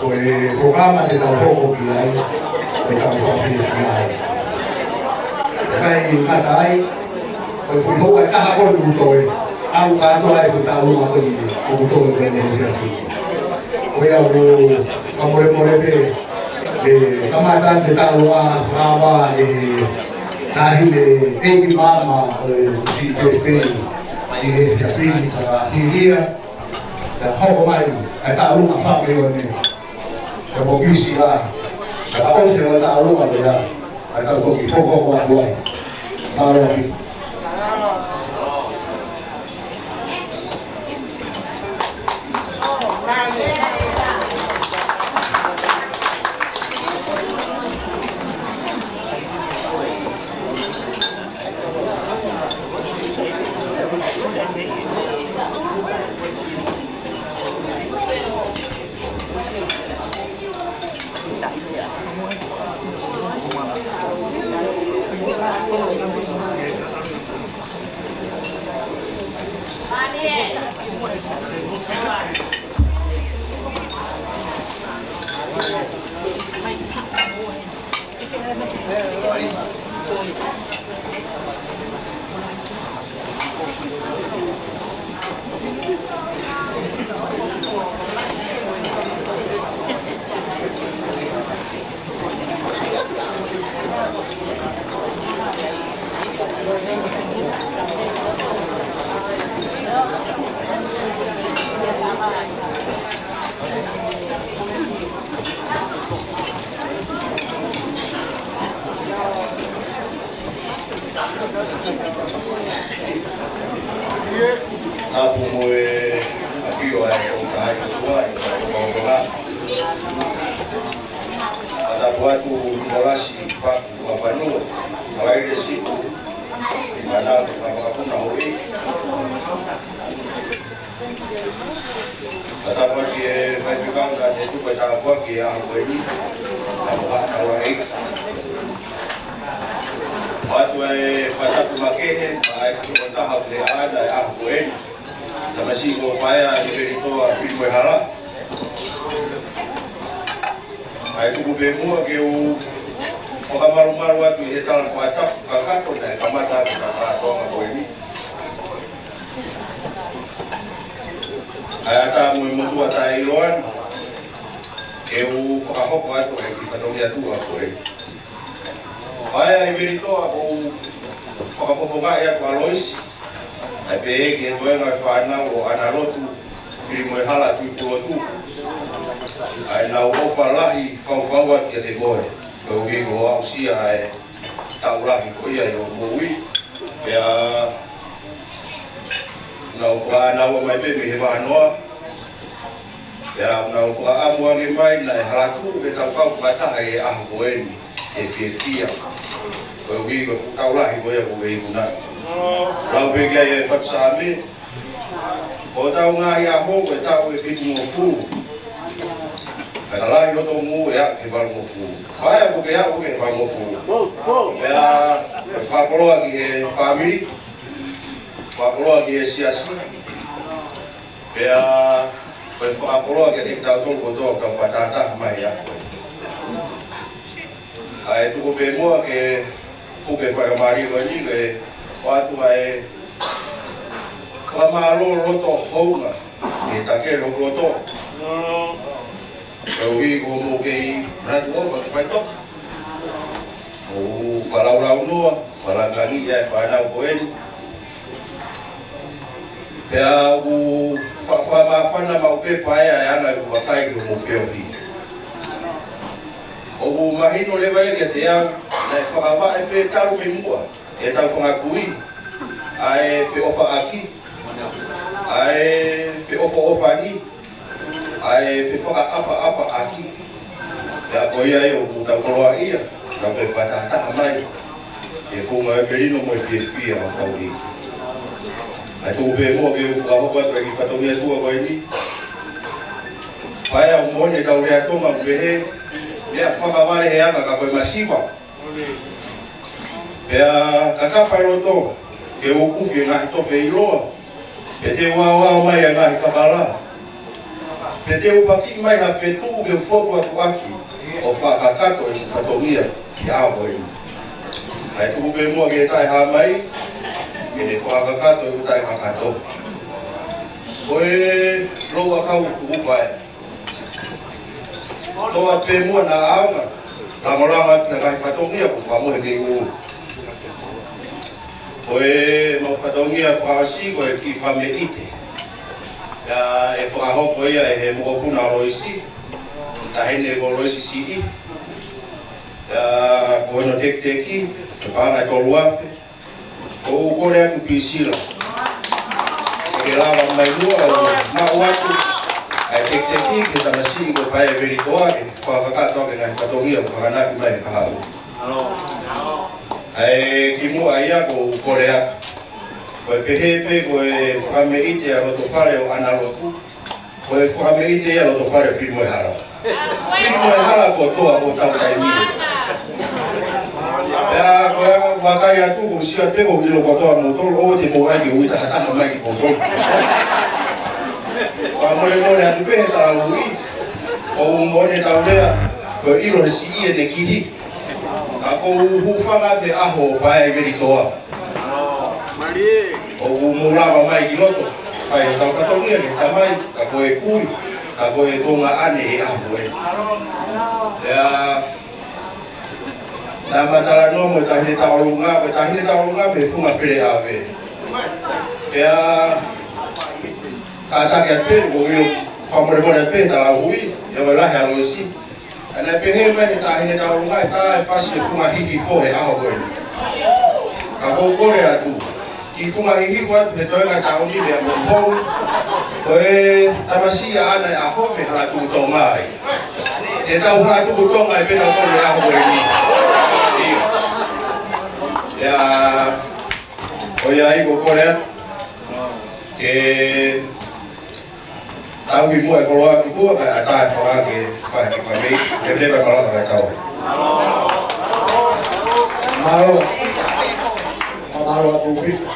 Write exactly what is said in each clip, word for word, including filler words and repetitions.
Ko e polokalama te tau hoko ki ai, ko e tau fakafiefia ai. ʻIkai ngata ai, ko e foʻi houa ʻe taha ko ē ʻoku toe, ʻalu kātoa ai ko e taʻu ʻe ua ko ē ʻoku toe ko eni he efiafi ni. Ko ia ʻoku fakamolemole pē, ʻe kamata ʻa e taʻu ʻe fā ʻe he taʻahine ʻeiki maama ʻo e Siʻi Fefei ʻi he efiafi ni, ka hili ia, ʻe hoko mai ʻa e taʻu ʻe fā ʻo e ʻaho ni. Ka ko e kisi ā, ka ʻosi ʻa e taʻu ʻe fā, ʻa e taʻu ko ē ʻoku hoko atu ai. Mālō ʻaupito. Tapu mo e ʻafio ʻa e ʻOtua ʻi he ʻOtua ʻi he ʻOtua. Tapu atu Nikolasi Paku Fafanua, Kalaile Siku, ʻi Manatu, Papakapuna Hoi. Tapu atu ki he faifekau naʻe tuku e tāpuaki ʻi he ʻaho ko eni, tapu atu ki he kau ʻeiki. Tapu atu e fakatapu makehe, ʻa e tuku e taha ʻo e ʻaho ko eni. Tamasiʻi ko Paea ʻi Pelitoa Filimuehala. ʻA e tuku pē muʻa ke u fakamalumalu atu ʻi he tala fakatapu kakato naʻe kamata atu ʻa e kātoanga ko eni. ʻA e ʻatā mo e motuʻa taʻeʻiloa ni, ke u fakahoko atu ʻa e kiʻi fatongia tuʻa ko ē. Paea ʻi Pelitoa, ʻoku ou fakafofongaʻi atu ʻa Loisi, ʻa e pehē ki he toenga e fānau ʻo ʻAna Lotu Filimuehala Tuʻipulotu, ʻa ʻenau ʻofa lahi faufaua kiate koe, koeʻuhi ko hoʻo aʻusia ʻa e taʻu lahi ko ia ʻi hoʻo moʻui. Pea naʻa nau fakaʻānaua mai pē mei he vahanoa. Pea naʻa nau fakaʻamu ange mai naʻe hala tuʻu ke tau kau fakataha he ʻaho ko eni, ʻe fiefia. Koeʻuhi ko e fuʻu taʻu lahi ko ia kuo ke ikuna. Lau pē ki ai e fatu Saame. Ko hotau ngaahi ʻaho ko e taʻu ʻe fitungofulu. Ka ʻe lahi hoto moʻui ʻo aʻu ki he valungofulu. Paea, kuo ke aʻu ki he valungofulu. Pea fakakoloa ki he fāmili. Fakakoloa ki he siasi. Pea ko e fakakoloa kiate kitautolu kotoa ʻoku tau fakatātā mai ʻi he ʻaho ko eni. ʻA e tuku pē muʻa ke puke fakamālie ko eni ke ʻoatu ʻa e fakamālō loto houngaʻia ki he takele hoku loto. Koeʻuhi ko hoʻomou kei manatu ʻofa ke faitoka. ʻOku fakalaulaunoa, fakalāngilangiʻi ʻa e fānau ko eni. Pea ʻoku fa-, fakamāfana maʻu pē Paea ʻa e anga ʻeku vakai ki hoʻomou feohi. ʻOku mahino leva ia kiate au, naʻe fakavaʻe pē talu mei muʻa ʻetau fanga kui, ʻa e feʻofaʻaki, ʻa e feʻofoʻofani, ʻa e fefakaʻapaʻapaʻaki. Pea ko ia ai ʻoku tau koloaʻia, tau toe fakatahataha mai ʻi he funga ʻo e melino mo e fiefia ʻo hotau ʻEiki. ʻA e tuku pē muʻa ke u fakahoko atu ʻa e kiʻi fatongia tuʻa ko eni. Paea, ʻoku moʻoni ʻetau lea Tonga ʻoku pehē, meʻa fakavale he anga ka ko e masiva. Pea kakapa e loto ke ukufi e ngaahi tofe ʻiloa, pea te u aoao mai ʻa e ngaahi kakala. Pea te u paki mai ha fetuʻu ke u fotu atu ʻaki ʻo fakakakato ʻeku fatongia ki he ʻaho ko eni. Kae tuku pē muʻa ke taʻehāmai, ke ne fakakakato ʻeku taʻekakato. Ko e louʻakau tuʻupa ē. Toʻo pē muʻa naʻa ʻaonga, lāngolango atu ki he ngaahi fatongia kuo fakamohe mei ʻolunga. Ko ʻemau fatongia fakaʻosi ko e kiʻi fakameʻite. Pea ʻe fakahoko ia ʻe he mokopuna ʻo Loisi, taʻahine ko Loisi Siʻi. Pea ko hono tekiteki, ko e paʻanga ʻe tolu afe. ʻOku ou kole atu Pisila, ke lava mai muʻa ʻo maʻu atu ʻa e tekiteki ki he tamasiʻi ko Paea Velitoa ke fakakakato ʻaki e ngaahi fatongia kuo hanganaki mai he kahaʻu. ʻA e kimuʻa ia ʻoku ou kole atu. Ko e pehē pē ko e fakameʻite ʻa Lotofale ʻo ʻAna Lotu. Ko e fakameʻite ia ʻa Lotofale Filimoehala. Filimoehala kotoa ʻoku tau taimi. Pea ko e vakai atu ʻoku ou sio pē ʻoku ʻilo kotoa moutolu ʻoku te mou ʻai ke ui tahataha mai ki Poupou. Fakamolemole atu pē he talauhi. ʻOku moʻoni ʻetau lea, ko e ʻilo he siʻi ʻene kihi. Ka ʻoku ou hūfanga pē he ʻaho ʻo Paea ʻi Velitoa. ʻOku mou lava mai ki loto, fai hotau fatongia ki he Tamai, ka ko e kui, ka ko e tuongaʻane he ʻaho ko ē. Pea, naʻa ma talanoa mo e taʻahine tauʻolunga, ko e taʻahine tauʻolunga mei he funga Feleʻave. Pea, kātaki atu pē, ʻoku ou ʻilo fakamolemole atu pē he talauhi, ʻio ʻoku lahi ʻa Loisi. Naʻe pehē mai he taʻahine tauʻolunga ʻe tā e fasi e Funga Hihifo he ʻaho ko eni. Ka ʻoku ou kole atu, kiʻi Funga Hihifo atu he toenga taʻu ni lea mo pou. Ko e tamasiʻi ʻa ʻAna ʻi ʻaho mei Halatuʻutonga ai. ʻE tau Halatuʻutonga ai pē tautolu he ʻaho ko eni. ʻIo. Ia, ko ia ai ʻoku ou kole atu. Ke tauhi muʻa e koloa ki tuʻa kae ʻatā e fanga ke fai ki fami, ke te ka malanga kae tau. Mālō. Mālō ʻaupito.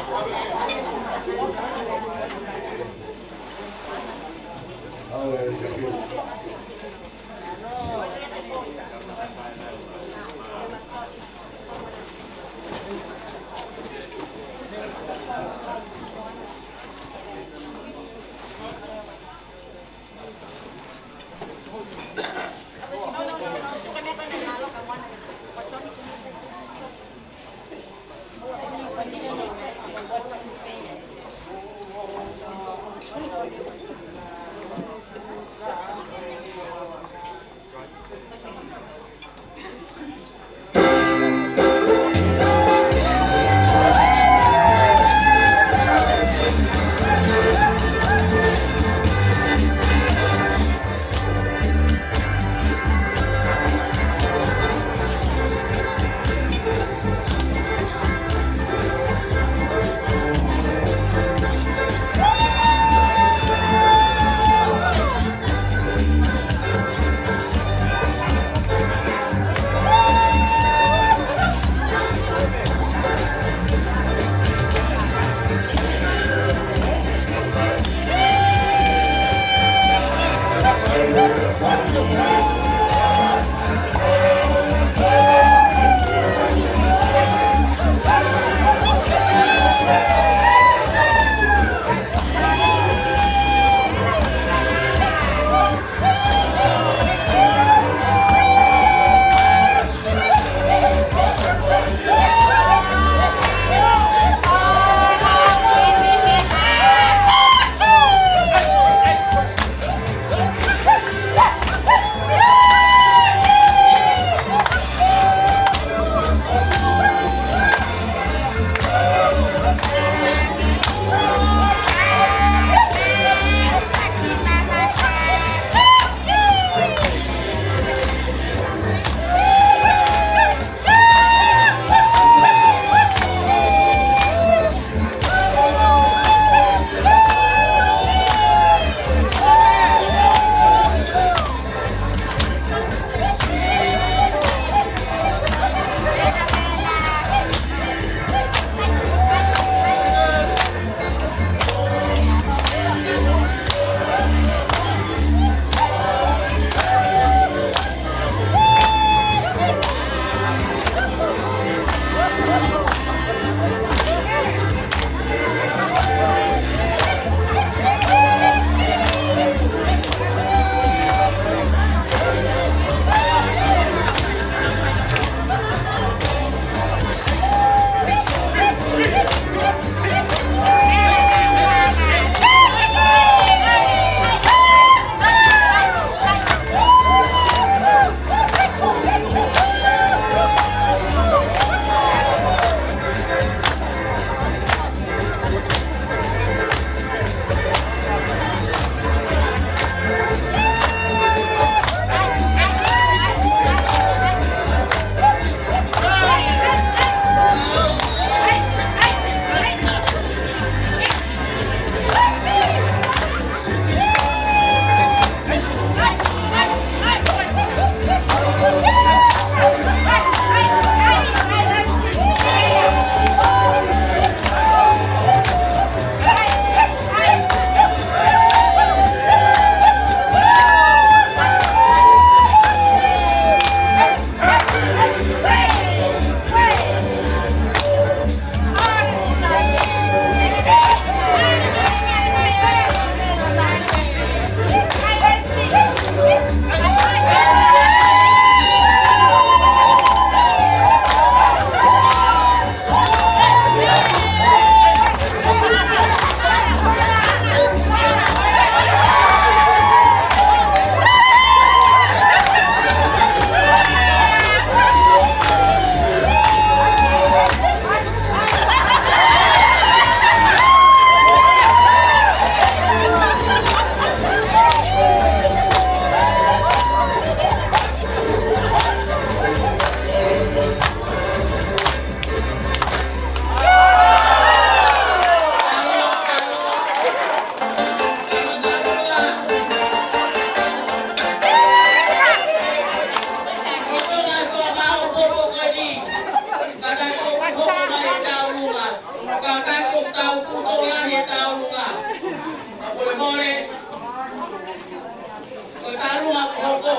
Hoko.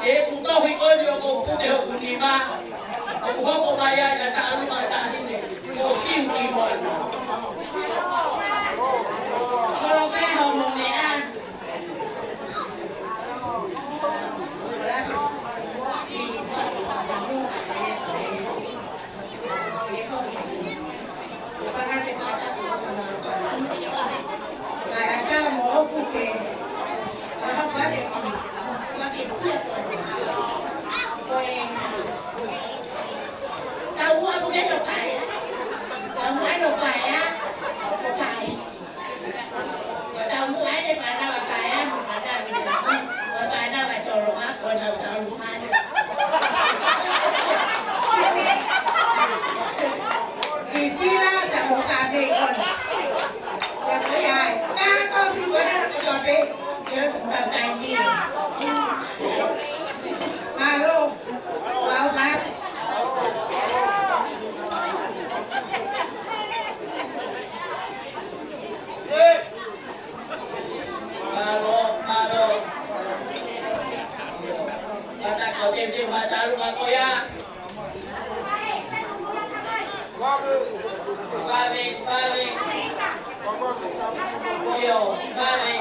ʻI heʻeku tohi ko eni ʻoku ou pute hoku nima, ʻoku hoko mai ai ʻa e taʻaluma ʻa e taʻahine ko Siuki Moana. Kolope homo meʻa. Mālō. Mālō, mālō. Pata ko te te mata lu ma ko ia. Vave, vave. ʻIo, vave.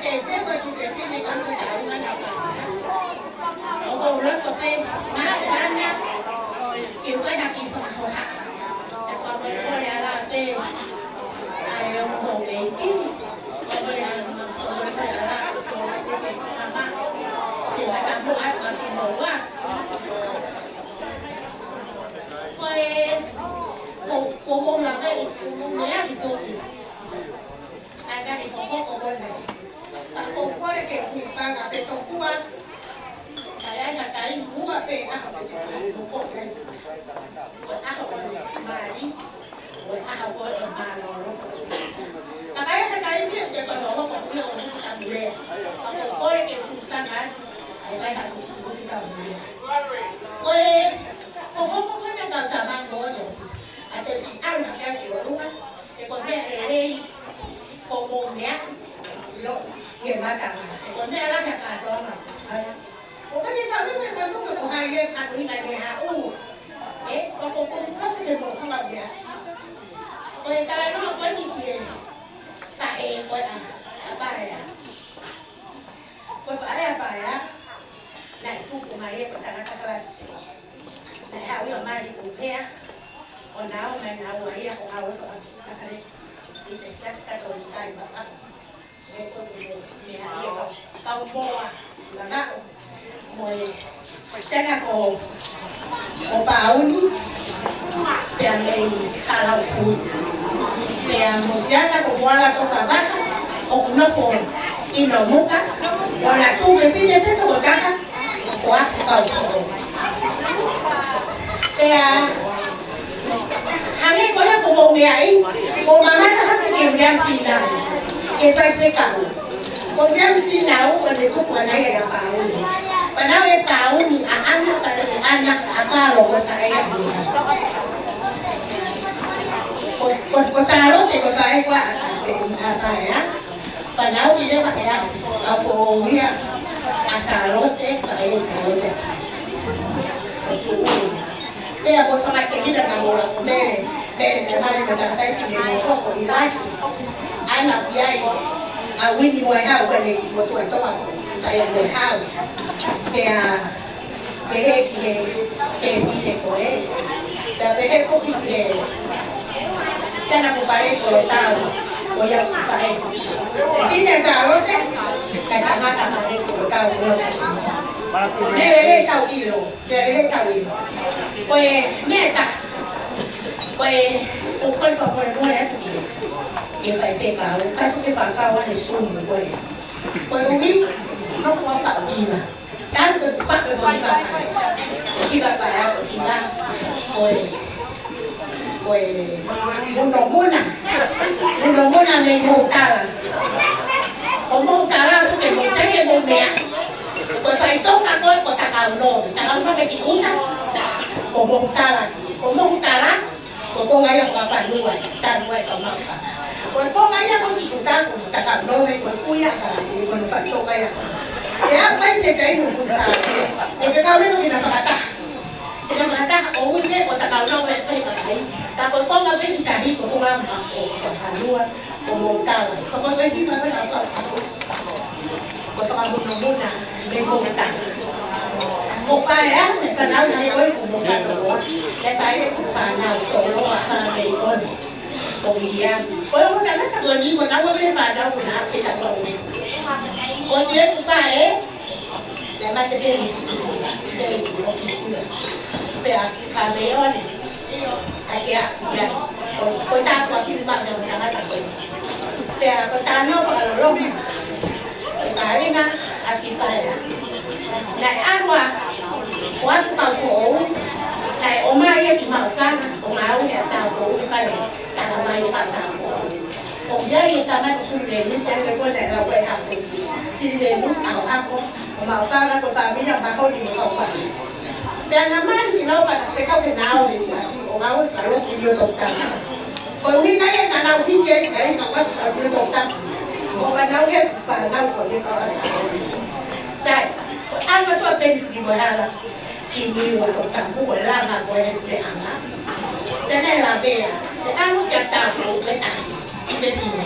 Te te ko tu te fine ka ko ta una na pa. ʻOku ou loto pē, māfana, ke fai ha kiʻi fakahoha. ʻE fakamolemole ala pē, ʻa e ongo ʻeiki. Fakamolemole ala, fakamolemole ala, fakamolemole ala. Ke fakamolemole atu ki moua. Ko e, ko, ko mou lave, ko mou meʻa ki foki. ʻA e kani ko ko ko ko ne. Ka ʻoku ou kole ke u hūfanga pē tokua. Ka ʻi ai ha taimi ʻoku pē ʻaho pē ko ko ko ne. Ko e ʻaho ko ē mali. Ko e ʻaho ko ē mālōlō. Ka ʻi ai ha taimi ʻoku te tono ʻo ko ia ʻo hū ka mule. Ka ʻoku ou kole ke u hūfanga. ʻA e kai ha kuku kuku ka mule. Ko e, ko ko ko ko ne ka tama ko ia. ʻA te ki ʻalu na kia ki ʻolunga. He ko e meʻa lelei, ko mou meʻa, lo, ʻi he mata. He ko e meʻa lahi ʻa kātoanga. Ko e meʻa ka meʻa meʻa ko ko hai e ka ui na ne haʻu. ʻE, ko ko ko ko ke mou hanga meʻa. Ko e talanoa ko eni ki he, ka e ko e ʻa, ʻa Paea. Ko e faʻē ʻa Paea, naʻe tupu mai ʻe ko e tangata Kalāpisi. Naʻe haʻu ia mali ko pea, ʻo nau mai nau ai ia ko au e fakapisita kale, ʻi he siasi Katolika ʻi Vavaʻu. Naʻe ko e meʻa ia kau, kau moa, Vavaʻu. Mo e siana ko, ko Pauni, pea mei Kalaufu. Pea mo siana ko Moala Tofavaha, ʻoku nofo ʻi Nomuka, ʻo na tuʻu fefine pē toko taha, ko Afu Kaufuo. Pea, hangē ko ia ko mou meaʻi, ko mamata hake ke u ia fina, ke fai fekau. Ko ia mi fina au, ko ne tuku ana ia ʻa Pauni. Panau ʻe Pauni, ʻa ana fale ʻana, ʻa Kalo ko fale ia. Ko, ko, ko Salote ko fale ko ʻa, ʻa, ʻa, ʻa, ʻa. Panau ʻi leva ke afu, ʻa foʻou ia, ʻa Salote, fale Salote. Ko tuʻu. Pea ko fanga ke hila na mola, me, me, me mali me tangataʻeiki me mo foko ʻi laki. ʻAna pia ai, ʻa Uini Moehau, ʻa ne ki motu ʻa Tonga, sai ʻa Moehau. Pea, pehē ki he, ke mine ko ē. Pea pehē foki ki he, siana ko Pale Kolotau, ko ia ki Pale. Pehē ʻa Salote, kae tangata Pale Kolotau, ko ia ki Salote. Lelei tau ʻilo. Pea lele tau ʻilo. Ko e meʻa ʻe taha. Ko e, ko e, ko e fakamolemole atu ki he, ki he faifekau, ka ko e fakakau ʻa e sumu ko ē. Koeʻuhi, nofo ʻa Faʻuina. Tau ke faʻu ko hiva. Hiva ka ʻa ko hiva. Ko e, ko e, munomuna. Munomuna mei Moutala. Ko Moutala, ko ke mou seke mou meʻa. Ko e faʻitoka ko ē ko Takaunove, Takaunove ki ʻuta, ko Moutala, ko Moutala, ko e konga ia ko Mafanua, Tanua ʻi Kamaufa. Ko e konga ia ko ē ki ʻuta, ko Takaunove, ko e kui ia ka, ko e faʻitoka ia. ʻE au kai te kai no kusa, ʻe fekau leva ke na fakataha. Ke na fakataha, ko ui ke ko Takaunove, sai ka kai. Ka ko e konga pē ki tahi, ko e konga ma, ko, ko Mafanua. Ko Moutala. Ko ko ko ki ma ko na ko. Ko fakamunomuna mei Moutala. Ko Paea, ne fanau na he ko e ko mo fanau. Ke fai e fu fanau, tolo a fa mei kone. Ko ia. Ko e ko tangata ko ni, ko na ko ke fanau, ko na ke ta ko ni. Ko si e ku fa e, Naʻe mate pē ni, pea ka me one, ʻa ia, ia, ko, ko e tāpuaki ni ma me o tangata ko. Pea ko e tānaki fakalolongi, ko e kāinga, ʻa Sipaea. Naʻe ʻalu ʻa, ko atu kau foʻou, naʻe ʻomai ia ki Maʻufanga, ʻo ngāue ʻa Taupoʻou, ʻi fale, takamai ʻa Taupoʻou. ʻOku ʻi ai e tama ko Silivenusi, ʻa ia ko e lau ʻe Hako. Silivenusi ʻa Hako, ʻo Maʻufanga ko e fāmili ʻa Mahoni mo Kaupapa. Pea na mali ki Maʻufanga, fekau ke na ō he siasi, ʻo ngāue fakaʻilo ki Lio Tokutapu. Ko e ʻuhinga ia naʻa nau hiki ai, ai, ka ua fakaʻilo Lio Tokutapu. ʻO ka nau ia, fānau ko ia ka ua sa. Sai, ʻa ma toa peni ki mo hala. Ki Niua Tokutapu ko e langa ko e puleʻanga. Tena e lavea, ʻe ʻalu kia Taupoʻou pē tahi, ʻi he fine.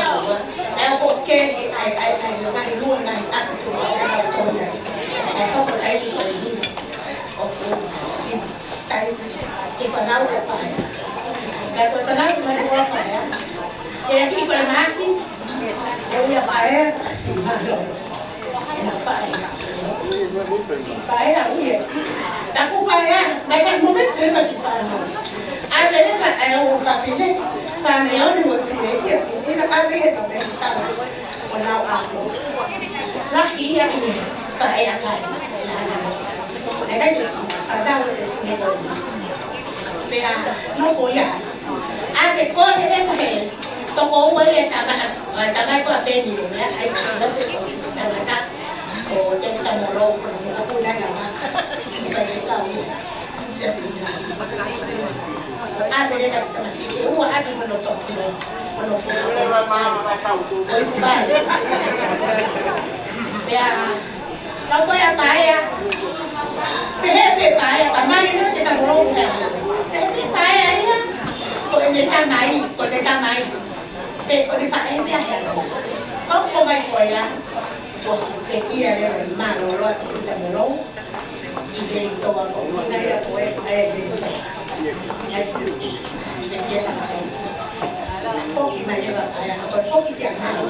ʻa e ʻoku ke, ʻa e, ʻa e, ʻa e, ngaahi lua, ngaahi ʻapi tuʻu ʻa e ʻapi tuʻu ʻa e. ʻA e hoko taimi ko eni. ʻOku si, taimi, ke fanau ʻa Paea. Ka ko e fanau mai ʻa Paea. Ke ʻi fanaki, ʻo ia Paea, si malo. ʻE na faʻa ʻi si. Si Paea ʻo ia. Taku Paea, mai ka mo ke ke ma ki fanau. ʻA lele ma ʻa e ʻo fafine, fāmili ʻo ni mo fine ia, ki sina ʻa via ka me tau. ʻO nau ako. Lahi ia ʻi he faʻē ʻa Kalisi. Naʻe ʻikai ke si, ka tau te fune ko. Pea nofo ia. ʻA ke kole e mahe. Toko ua ia tama as-, ʻa tama ko a peni, ia, ʻai ko sino pe ko, tama ta. Ko te ta molo, ko, ko, ko, na, na, na. Ni fai ke kau ia. Sa si ia. ʻA pele ka tama si, ua ʻa ki mono toko, mono fo. Oi, pai. Pea, Ka ko e Paea. Pehē pē Paea, ka mali no te ka molo pea. Pehē pē Paea ia. Ko ʻene tamai, ko ʻene tamai. Pe ko ʻene faʻē pea hea. Ko ko mai ko ia. Ko si te ia leva malo loa te ka molo. I le toa ko ina ia ko e, e le toa. Foki mai leva Paea, ko e foki kia nau.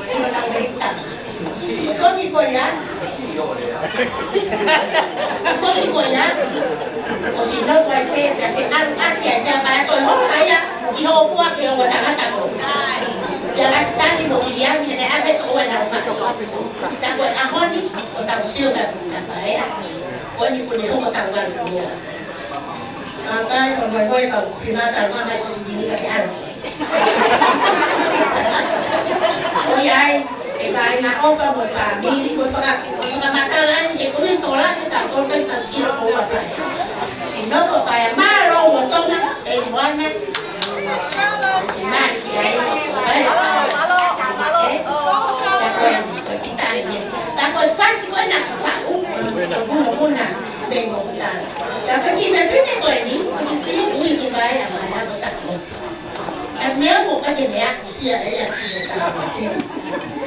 Sino nau mei ta. Foki ko ia. Foki ko ia. ʻO si nofo ai pē, pea ke ʻalu ʻaki ai, pea Paea ko e hoka ia, ʻi hoʻo fua ke ongo tangata ko. Kia Lasitani mo Viliami, he ʻave toʻo e nau fatu. Ta ko e ʻaho ni, ʻo tau sio kia Paea. Ko eni ko eni hoko tau valu ia. Ka kai, ko e moe moe kau, ki mata, ma mai ko si ni ka ke ʻalu. ʻOiauē, ʻe kāinga ʻofa mo fāmili, mo faka-, mo fakamatala ni, ʻe kumi tola ki ta kota i ta siro ko ua fai. Si nofo Paea mālō mo Tonga, ʻe Moana, si mali ki ai, ʻe, ʻe, ta ko e, ta ko e fasi ko e na kusa u, muna, muna, mei mo kuta. Ta ko e kiʻi fefine ko eni, ko e kiʻi fefine ui ki Paea, Paea ko sa ko. Ka mea mo ka ke mea kusia e ia ki o sa ko ke.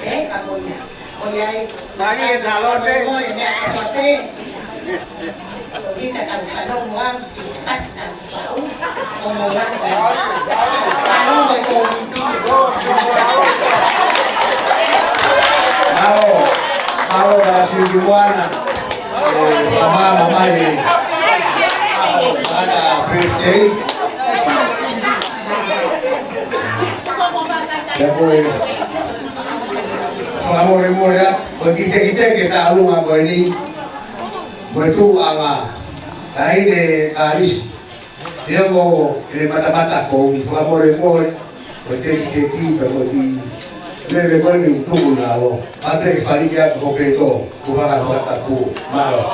E, ka ko ia. Ko ia e. Mari e talo te. Ko e mea ka ko te. Ko ita ka fanau mo au ki fasi na fau. Ko mo la. Malo ko ko. Malo. Malo ka si ki wana. E, ka mama mai. Ana birthday. Ia ko e. Fakamolemole ā, ko e kitekite ke taʻalunga ko eni. Ko e tuʻunga. Taʻahine Kalisi. Ia mo e matamata ko e fakamolemole, ko e teki teki, ka ko e ki. Lele ko eni tuku na lo. Ate ke fali kia ko pe to, ko faka faka tapu. Malo.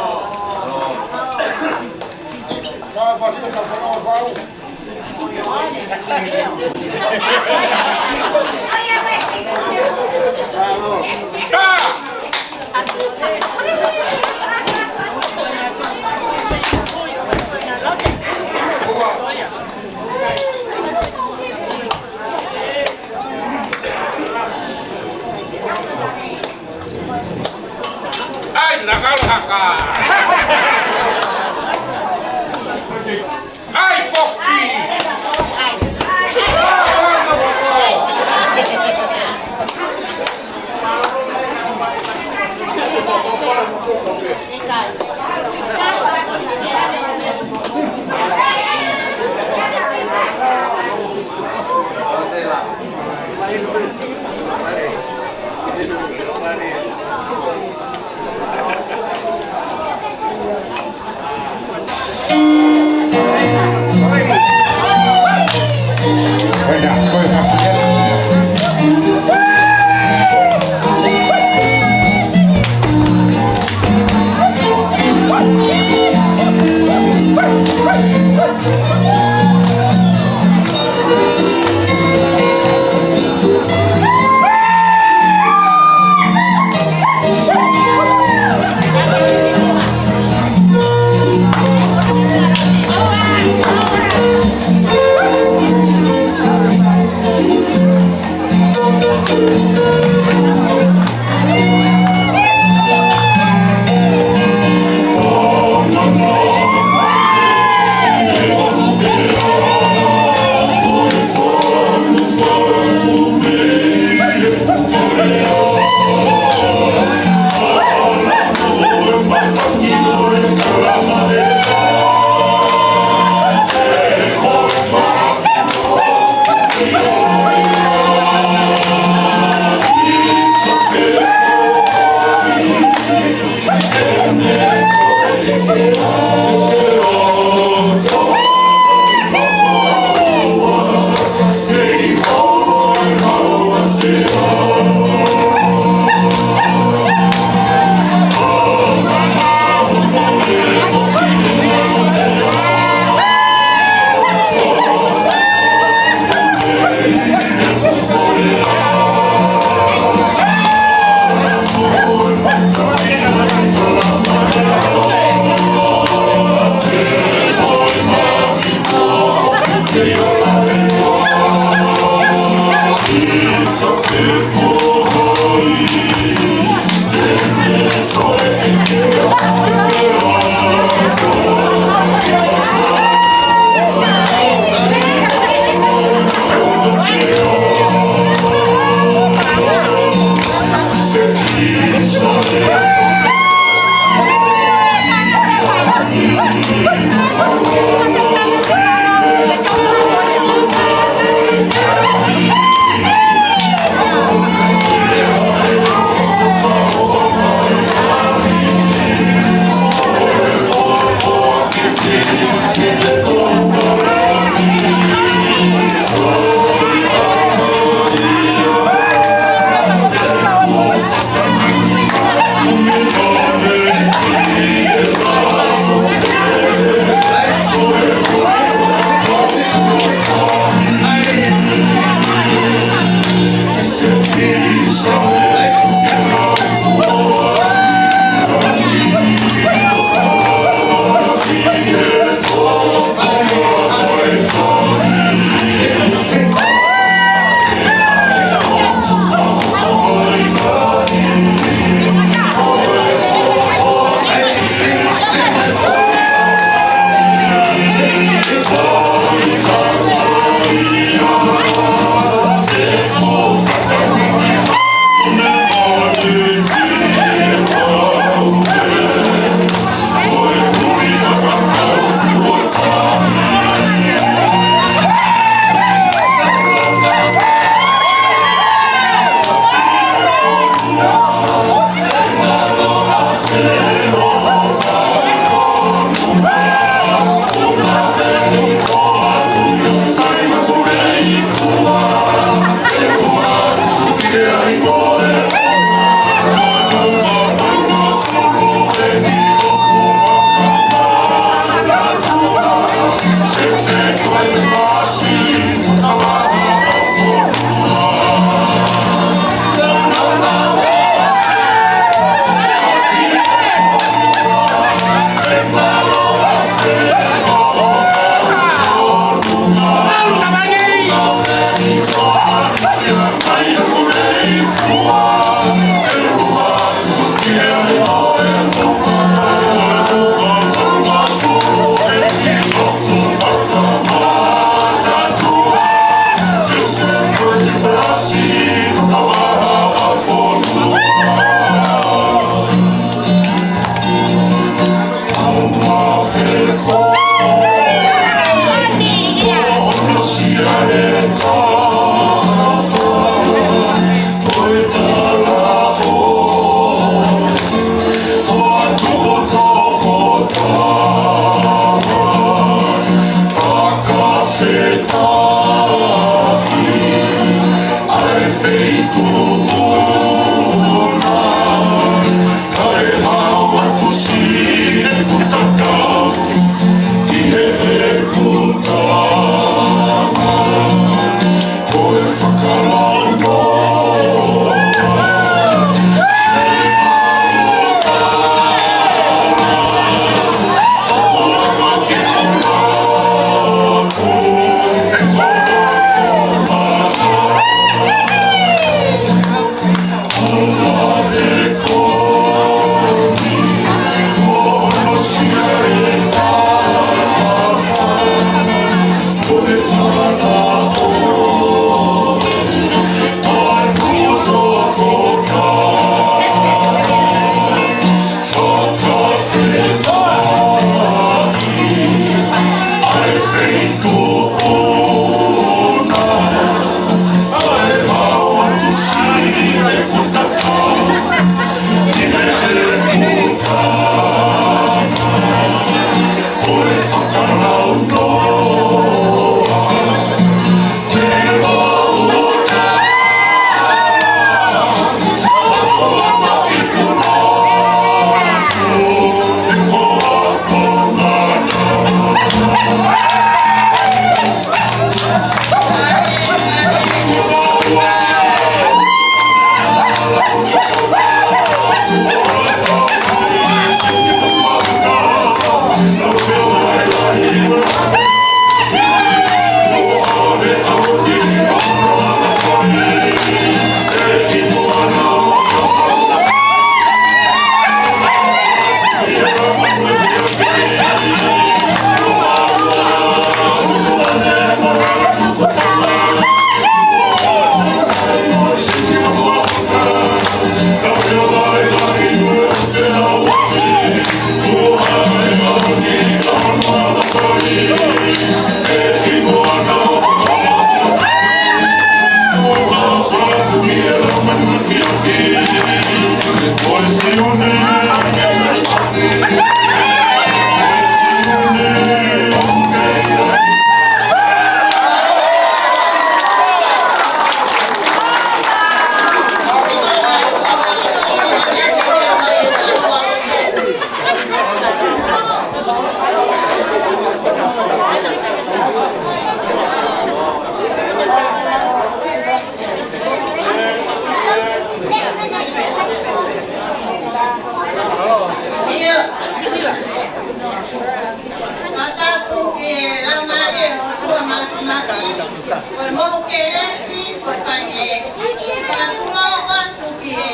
Ko e moʻui kelesi, ko e fai kelesi, ko e pulau atu ki he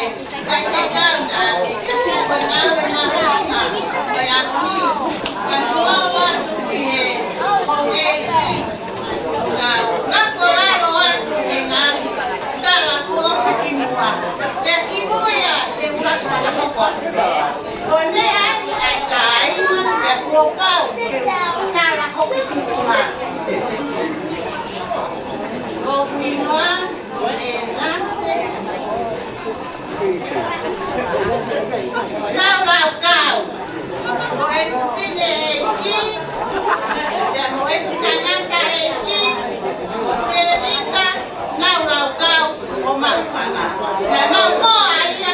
kakai tauna, ko e ngāue mahuʻinga, ko e ahi, ko e pulau atu ki he houʻeiki, ka lako lalo atu ki he ngaahi tala kuo ʻosi ki muʻa. Pea kimuʻa te u laka fakahoko atu. Ko e meʻa ia ʻa e kāinga, pea kuo pau ke u tala hoku tuʻunga. Ko hoku hingoa ko Lēnase Naulaukau. Ko ʻeku fineʻeiki, pea mo ʻeku tangataʻeiki, ko Tēvita Naulaukau ʻo Maʻufanga. Naʻe maʻu hoa ia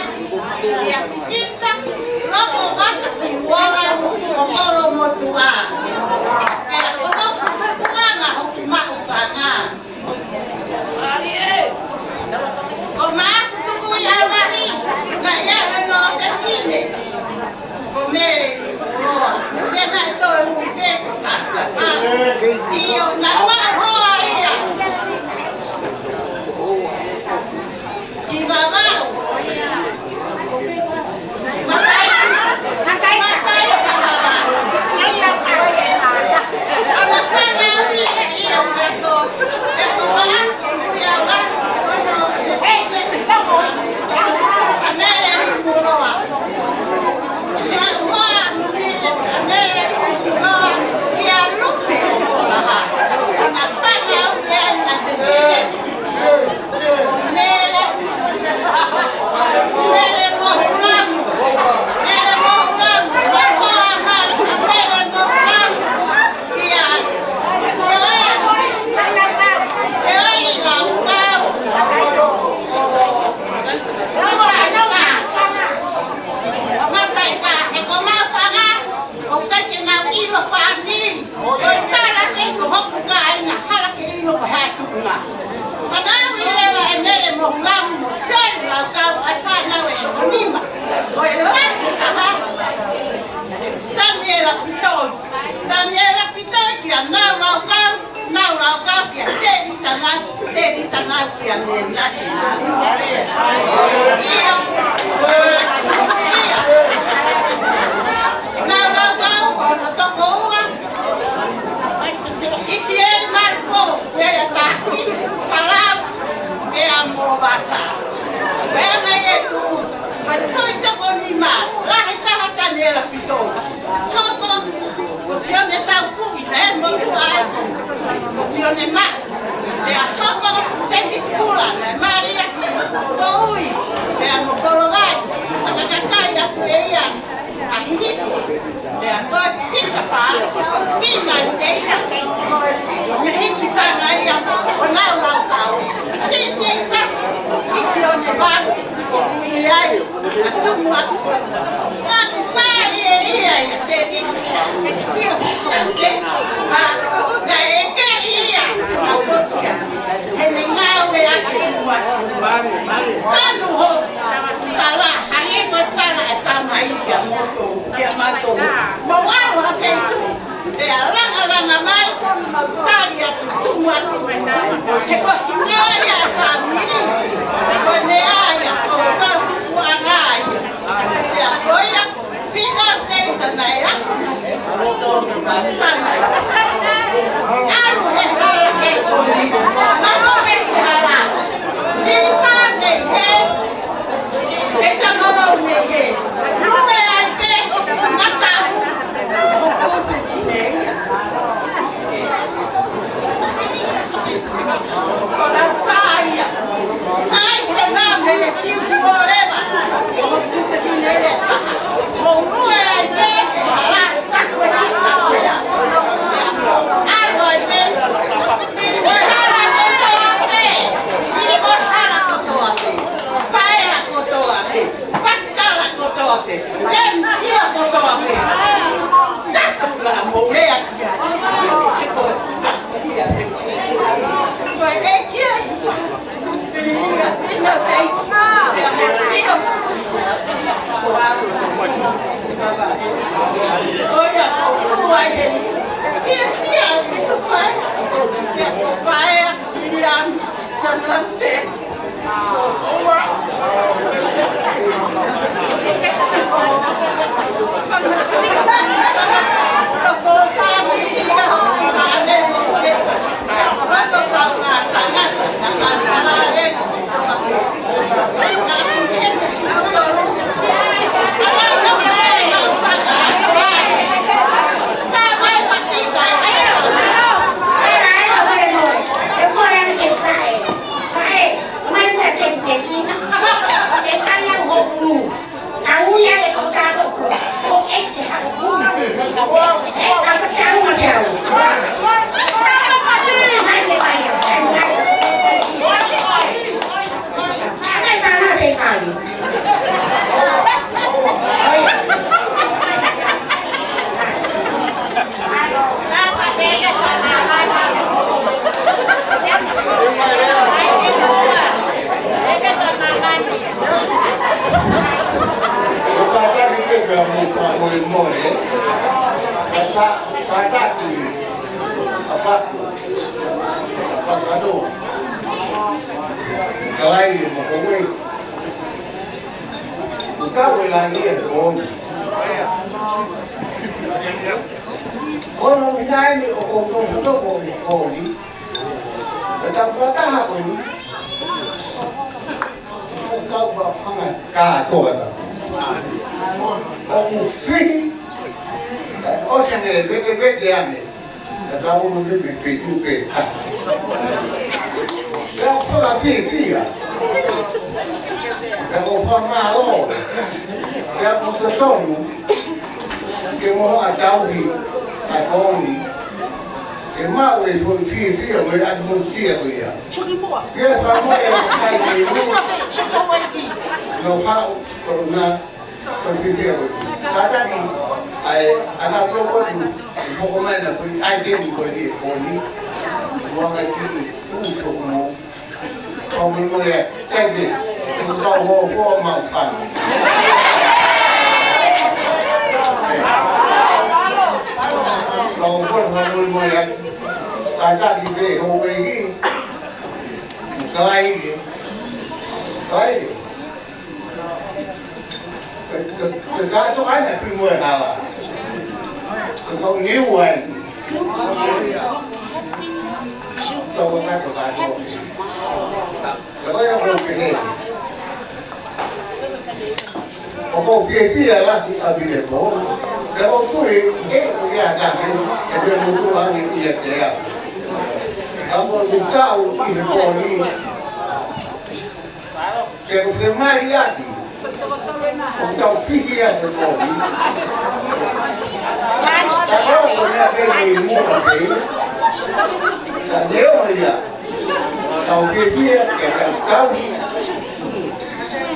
ʻia Pipita Lokovaka Siuola ʻo Kolomotuʻa. Pea ko hoku tupuʻanga hoku Maʻufanga. Ko Mātutukuʻi ʻa Lahi, naʻe ʻi ai hono fefine ko Mele Loa, pea naʻe toe ui pē ko Takapā. ʻIo, naʻe maʻu hoa ia ʻi Vavau. ʻOku ʻikai ke nau ʻilo fāmili. Ko e tala ē ko hoku kāinga, hala ke ʻilo ko hai tuʻunga. Ka naʻe ui leva ʻe Mele Mohulamu mo Seli Laukau ʻa e fānau ʻe toko nima. Ko e lahi taha, Taniela Pitoi. Taniela Pitoi kia Naulaukau, Naulaukau kia Tēvita Nau, Tēvita Nau kia Lēnase Nau. ʻIo. Naulaukau ko hono tokoua, ʻIsieli Malipo, pea Tāsisi Palau, pea mo Vasa. Pea naʻe tuʻu, pea ko e toko nima, lahi taha Taniela Pitoi. Hoko, ko Sione Taufuʻi, pea mo Tuʻai, ko Sione Maʻu. Pea hoko Semisi Pula, naʻe mali ʻaki Poʻui, pea mo Kolovai, fakakakai atu ʻe ia ʻa Hihiku. Pea ko e Pita Pā, Pina Teisa, ko e mehikitanga ia ʻo Naulaukau. Siʻisiʻi taha, ʻi Sione Valu, ʻoku ʻi ai ʻa Tumuʻa. Naʻe ʻikai ʻe ia ia te i, e sio, te, a, naʻe ʻeke ia ʻa Kosiasi, he naʻe ngāueʻaki Tumuʻa. Kanu ho tala, hangē ko e tala ʻa e tamai kia moutolu, kia mautolu. Mou ʻalu ha feituʻu, pea langalanga mai, tali atu Tumuʻa. He ko e hingoa ia ʻa e fāmili, ko e meʻa ia ko e kau tupuʻanga ia. Pea ko ia, Pina Teisa naʻe ako. ʻAlu he hala he koni. Mamo he ki hala. Filipa mei he. Kei tangalo mei he. Lue ai pē. Matau. Ko Laupa ia. ʻAi he ngā mele siu ki ʻoleva. Ko hoku tupe ki nele. Ko lue ai pē ke hala, ka ko e hala ko ia. ʻAlu ai pē. Ko e hala kotoa pē. Ko e hala kotoa pē. Paea kotoa pē. Pasikala kotoa pē. Lemisia kotoa pē. Taku la mo lea kia. He ko e, ko e kia. Kātaki pē pea mou fakamolemole. Kāta-, kātaki. Apa? Apa kado? Kalai le mo koe. Ko e kau e langi e koni. Ko hono ʻuhinga eni ʻoku ou toko toko e koni. Ko e tapu fakataha ko eni. Ko e kau pā fanga kātoa. ʻOku fihi. ʻOsi ange le vete vete ange. Ka tau mo me me ke tu pe. Pea ʻoku fakafiefia. Pea ʻoku fakamālō. Pea ʻoku totonu ke mo hoʻatā tauhi ʻa e koni. Ke maʻu e foʻi fiefia mo e ʻatamai fiefia ko ia. Ia fakamolemole e kai ke mua. No hao ko na. Ko e fiefia ko ē. Kātaki, ʻai, ʻa e kau toko atu, ʻe hoko mai na ko e ʻai teni ko eni e koni. Ua ka ki i, u toko mo. Ko mo mo le, kai pē, ko e kau ho, ho mau fana. Kau ho, mo mo le, kātaki pē, ho e ki. Kalai ke. Kalai ke. Ka, ka, ka, ka toka ʻana pili mo e hala. Ka kau niu ai. Tau ka ka toka toka. Ka ko ia ko pehē. ʻOku ou fiefia lahi ʻaupito. Ka ʻoku ou tui, ʻe, ʻe, ʻe, ʻa ka ke, ʻe te mo tu ange ia te a. Ka mo tu kau ʻi he koni. Ke u fiemālie atu. ʻOku tau fihi atu ko eni. Ka ʻoku ne pē ni mua pē. Ka leo ia. Tau fiefia ke tau tauhi.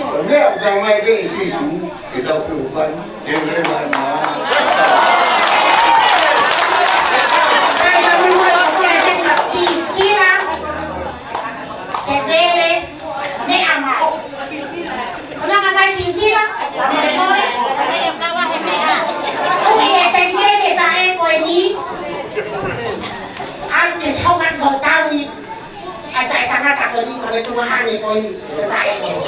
Ko e meʻa ʻoku tau mai pē ʻi Sīsū, ke tau fiu fai. Ke u leva na. Sila. Sevele, meʻa mai. Ko e meʻa mai Pisila, fakamolemole. ʻOku ʻi he temipale ʻa e ko eni. ʻAlu ke hoko atu hoʻo tauhi. ʻAi ʻa e tangata ko eni, ko e tuongaʻane ko eni, ko e taʻe ko eni.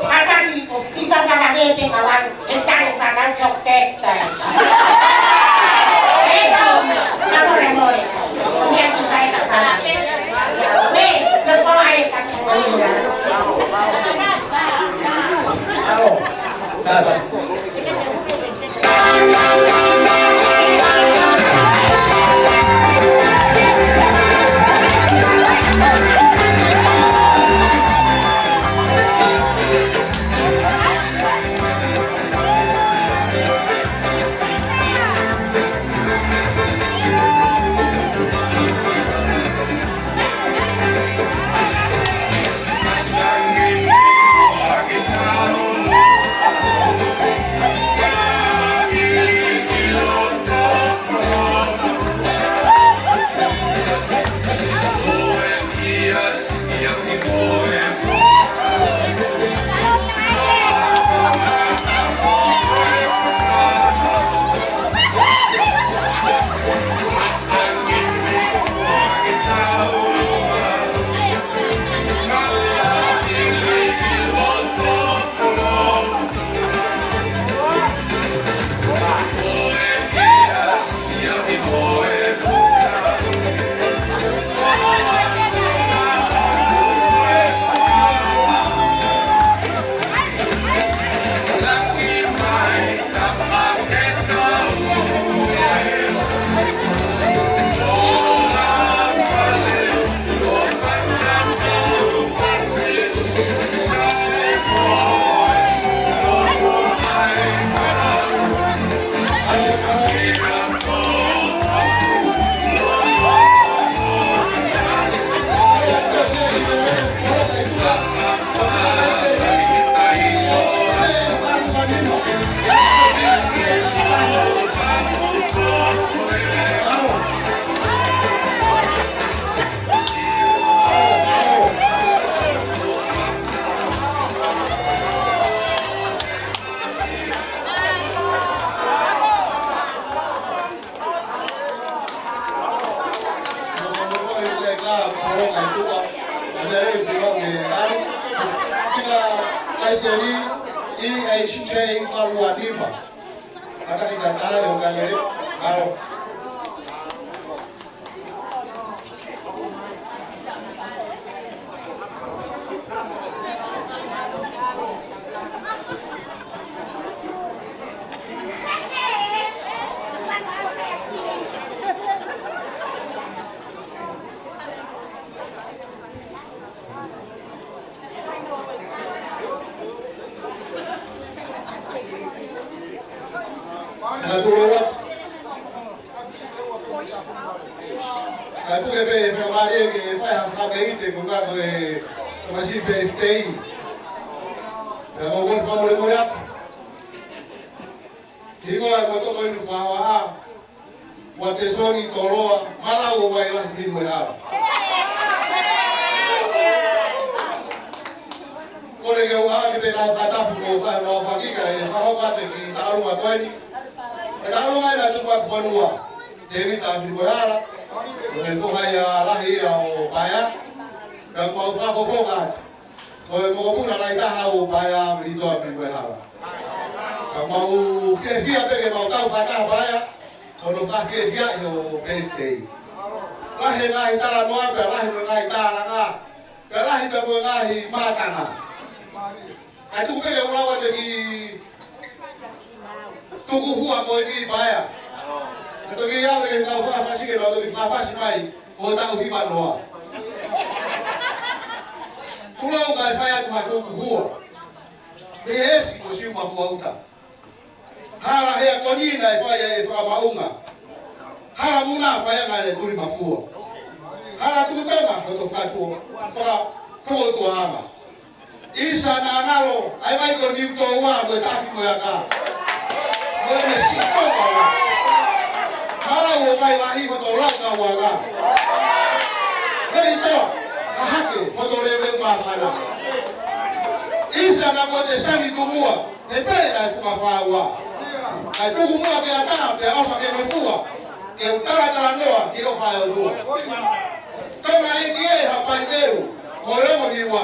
Kātaki ʻo kipa papa ke te kawan. E tale fānau ki hoku pētē. E tau, fakamolemole. Ko mea si kai ka fana. Ia, ue, no ko ai ka ki mo ina. Alo. Tata. Poloka i tuʻa, ʻa e meʻa lelei ke mau ke ʻalu. Tika kaiseli, E H J valu ua nima. Kātaki kātaki ʻo kātaki, ʻalu. Ka tuʻu ʻo ua. Kae puke pē e fakamālie ke fai ha fakameʻite ko e ngaahi ko e tamasiʻi pē e fitei. Pea ko e kole fakamolemole atu. Hingoa e motuʻa ko eni ʻoku faʻa ʻa Uatesoni Toloa Malau ʻo Vailahi Finemoehala. Kole ke u ʻai pē kae fakatapu mo fai mo fakika e fakahoko atu e kiʻi tauʻolunga ko eni. E tauʻolunga ʻa e tuʻumaʻu fonua, Tēvita Finemoehala, ko e foha ia lahi ia ʻo Paea, pea mau fakafofonga atu. Ko e mokopuna lahi taha ʻo Paea, Melitoa Finemoehala. Ka mau fiefia pē ke mau kau fakataha Paea, ko hono fakafiefia ʻi hoʻo birthday. Lahi e ngaahi talanoa pea lahi mo e ngaahi tālanga, pea lahi pea mo e ngaahi mātanga. Kae tuku pē ke u lau atu e kiʻi tukuhua ko eni Paea. Ka toki ʻave ke kau fakafasi ke nau toki fakafasi mai, ko e taʻu hiva noa. Tulou kae fai atu ha tukuhua. Mei he ʻEsi ko Siumafua Uta. Hala Hea ko eni naʻe fai ai e fakamaʻunga. Hala Muna fai ʻa e ngaahi tuli mafua. Hala Tuʻi Tonga hoto fakatua, faka-, fakatua anga. ʻIsa naʻa ngalo ʻa e vai ko Niutōua mo e Taki mo e Aka. Mo e mesi koka. Malau ʻo Vailahi hoto lau kauanga. Melitoa, Hahake hoto leuleu māfana. ʻIsa naʻa ko e Sangi Tumua, he pele ʻa e Fuka Fāua. Kae tuku muʻa ke ata, pea ʻofa ke nofua, ke u talatalanoa ki he ʻofa ʻa e ʻOtua. Tonga ʻeiki ē, Haʻapai ʻEu mo Longo Niua,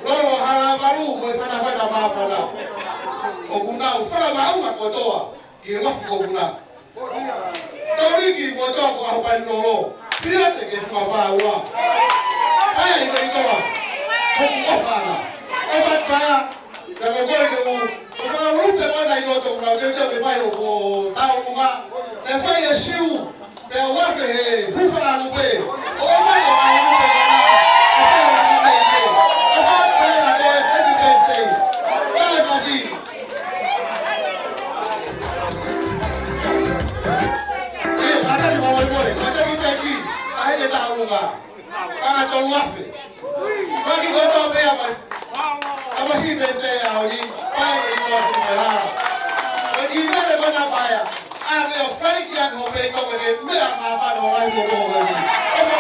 Lolo Hala Valu mo e fatafata māfana. ʻOku nau fakamaʻunga kotoa ki he uafu ko Vuna. Toliki mo Toko ʻAhopanilolo, Piliate ki he Fuka Fāua. Paea ʻi Melitoa, hoku ʻofa ʻana. ʻOfa atu Paea, pea ko e kole ke u, ko e fakalupe ko ena ʻi loto ʻoku nau teuteu ke fai ʻo ko e tauʻolunga. Naʻe fai e siu, pea u afe he hufa lupe. ʻO ʻomai ʻo ʻai lupe ko ena, ʻo fai ʻo fakameʻite. ʻOfa atu Paea ko e happy birthday. Paea fasi. ʻIo, kātaki fakamolemole, kātaki teki, ʻa e tauʻolunga. Paʻanga tolu afe. Faki kotoa pē ʻa mai. Tamasiʻi pē pē ʻaho ni, Paea ʻi Tonga Finemoehala. Ko e kiʻi meʻa ko ena Paea. ʻAve ʻo fai ki ai hoʻo pei ko e meʻa māfana ʻo lahi mo ko e.